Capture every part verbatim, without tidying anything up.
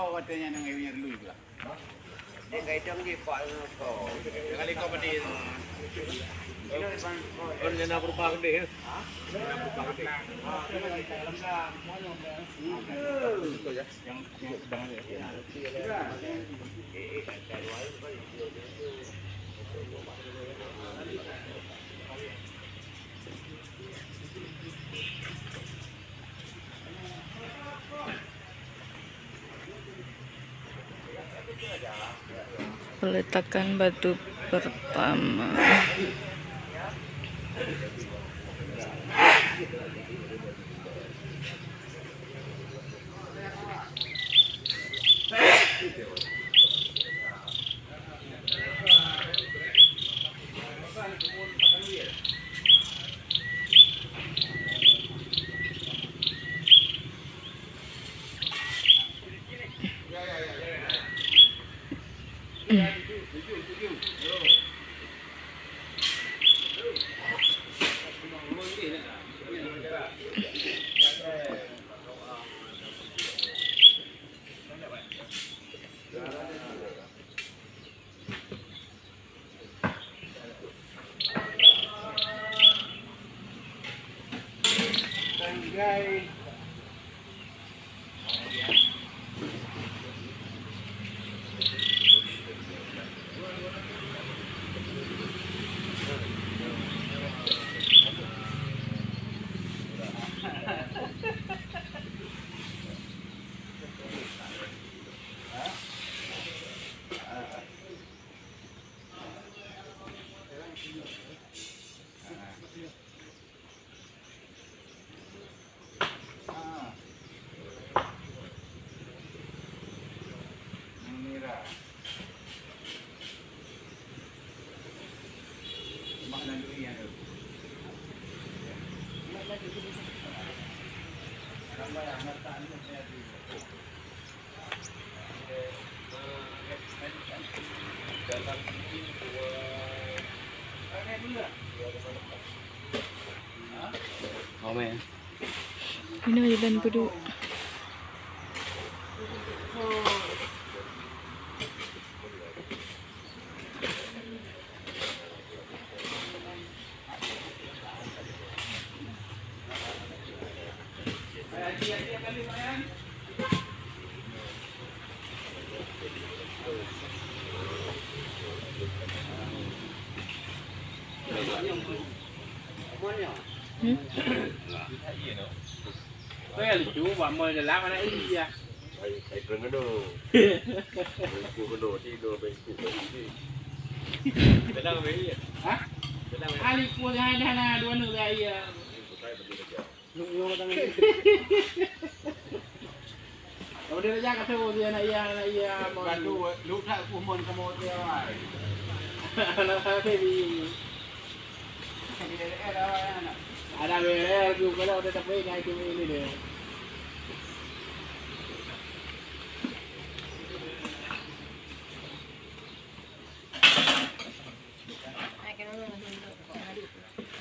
Oh, watèe nyan nyang nyang lui pula. Dia kaitan je pak ko. Kali kau pedih. Kon nyang nak berubah gede, ya? Ha? Nak berubah gede. Yang, yang sedang ada. Peletakan batu pertama. Inoe jalan peuduek. Hmm? Kau yang lucu, buat mall dalam anak iya. Hai, hai, kena kena. Bengkok kena, sini bengkok bengkok. Kenapa, Mei? Hah? Kenapa, Mei? Ali pun dah, dah, dah, dua aneuk dah, iya. Ini bukan bagi kerja. Lu, lu kata ni. Kamu dia kerja kata, oh, dia anak iya, anak iya, mau. Bukan lu, lu tak, uh, mon kamu dia, wai. Anak saya, baby. Ada B L R tu, kalau ada tak baik, naik tu ini dia.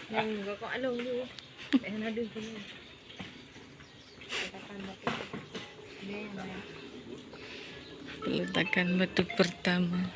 Yang rokok along tu. Eh, ada tu. Peletakan batu pertama.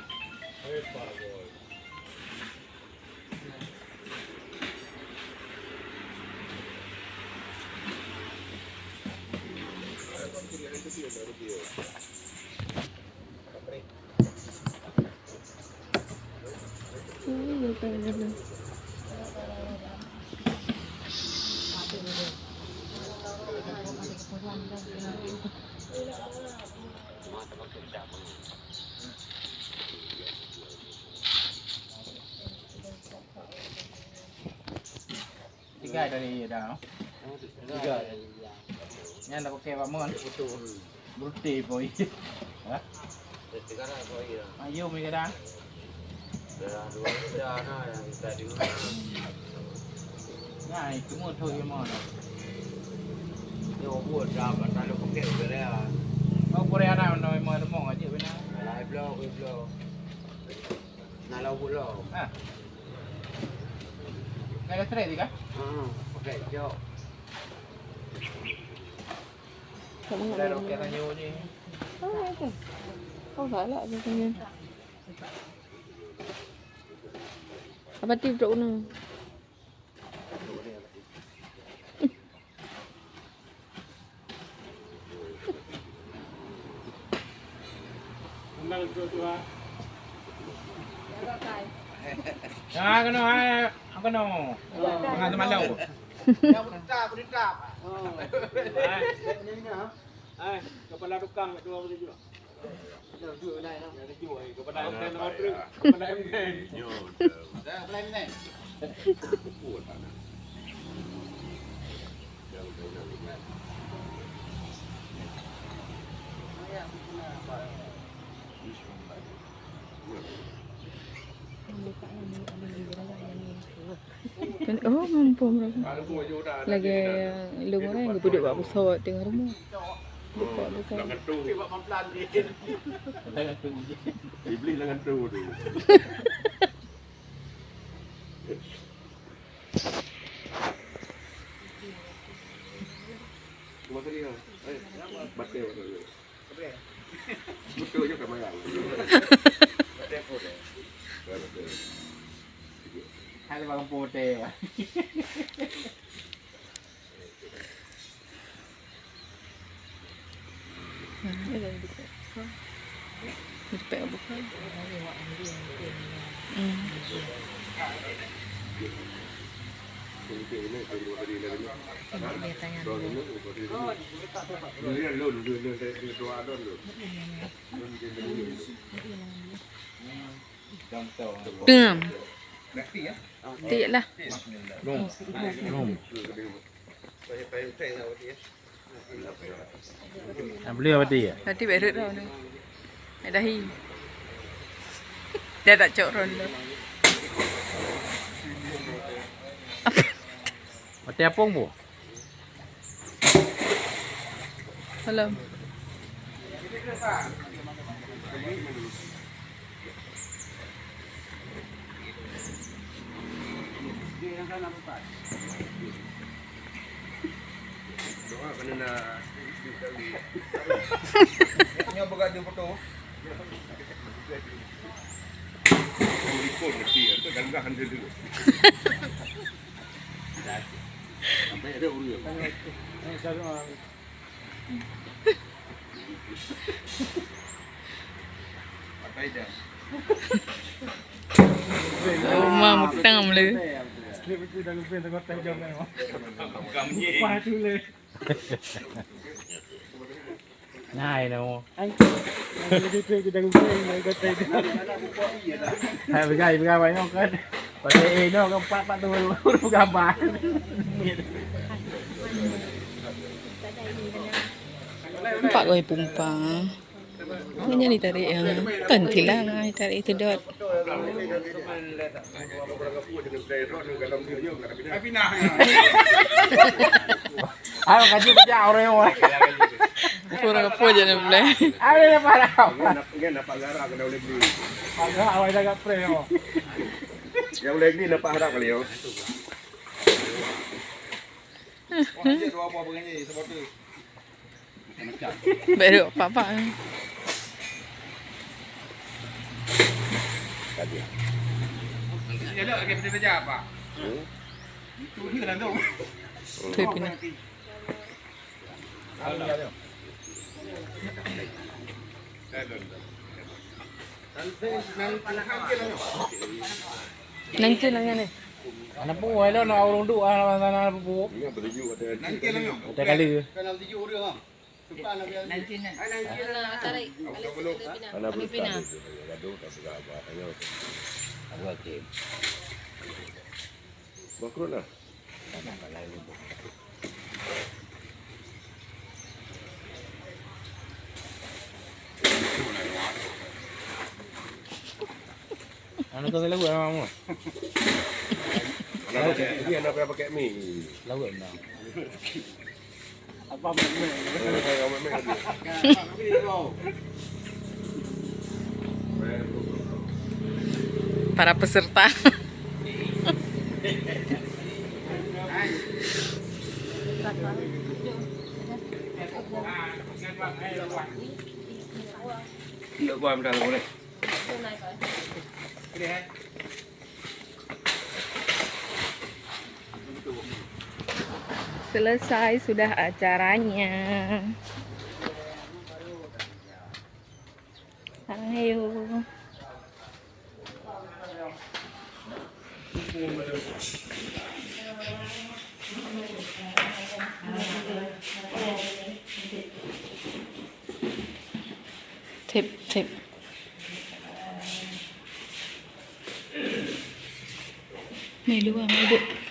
Tiga dari iya dah. Tiga. Nyan dah pakai bak mon. Betul. Berutih pun. Ha? Tiga dah kau iya. Ayo mereka dah. Dah dua dah nah yang kita di mana. Nah, itu motor yang mana? Dia buat dah, tak ada pakai boleh lah. Kau boleh ada nama mau aja benar. Lah blok, blok. Nah, lauk pulo. Ha. Ada straight juga? Ha, pakai jok. Dah roket tanyo ni. Oh, itu. Oh, galak dia panggil. Apa ti trok kena? Ah, kena, ah, kena. Tengah teumalo. Hai, hai, kepala tukang kat dua puluh tujuh. Kepala M N, kepala M N. Kan, oh, mampu mereka. Lagi yang lima orang yang duduk bak pesawat tengah rumah. Buka, buka. Iblis dengan tu tu. Cuma tadi, eh, batai, batai. Betul juga, Mayang. Hai, Bang Putih. Tiek lah. Nah, boleh berarti ya? Berarti berut dah ni. Nak dahi. Dia tak cok ron tu. Mati apung bu? Belum. Doa kena nak. Nyoe buka dia foto. Yang likot mesti, apa, gagah dia dulu. Sampai ada orang. Rumah mutang le. Nah, ini. Hai, pegai, pegai, banyak kan. Pakai, eh, no, kan, empat, empat tu, baru, baru gambar. Nampak kau pumpang. Ini ditarik, ya. Kan tilang, ah, ditarik itu dot. Ayo, kaji pejak orang yang orang. Orang apa je ni boleh? Ayo, dia parah. Ingat nampak garang kena oleh beli. Agak awal dah agak pre, oh. Yang oleh beli nampak harap kali, oh. Wah, dia dua buah penganyi sebab tu. Baik duk, Pak, Pak. Itu dia lah, lagi benda saja, Pak. Hmm? Itu dia lah tu. Tu pindah. Nang cen nang nyan ni. Anak pun, wai lo nak urung duk, ah, nak, nak, nak pupuk. Nang cen nang nyan. Ada kali. Kan ada tujuh orang, ah. Anak pinang. Anak pinang. Abu Hakim. Bangkrut lah. Anu tu lagu nama mu. Anak pakai, ini anak pakai mi. Lagu enam. Para peserta. Tidak, gua ambil dulu. Selesai sudah acaranya. Ayo. Tip, tip. Melu ah, melu.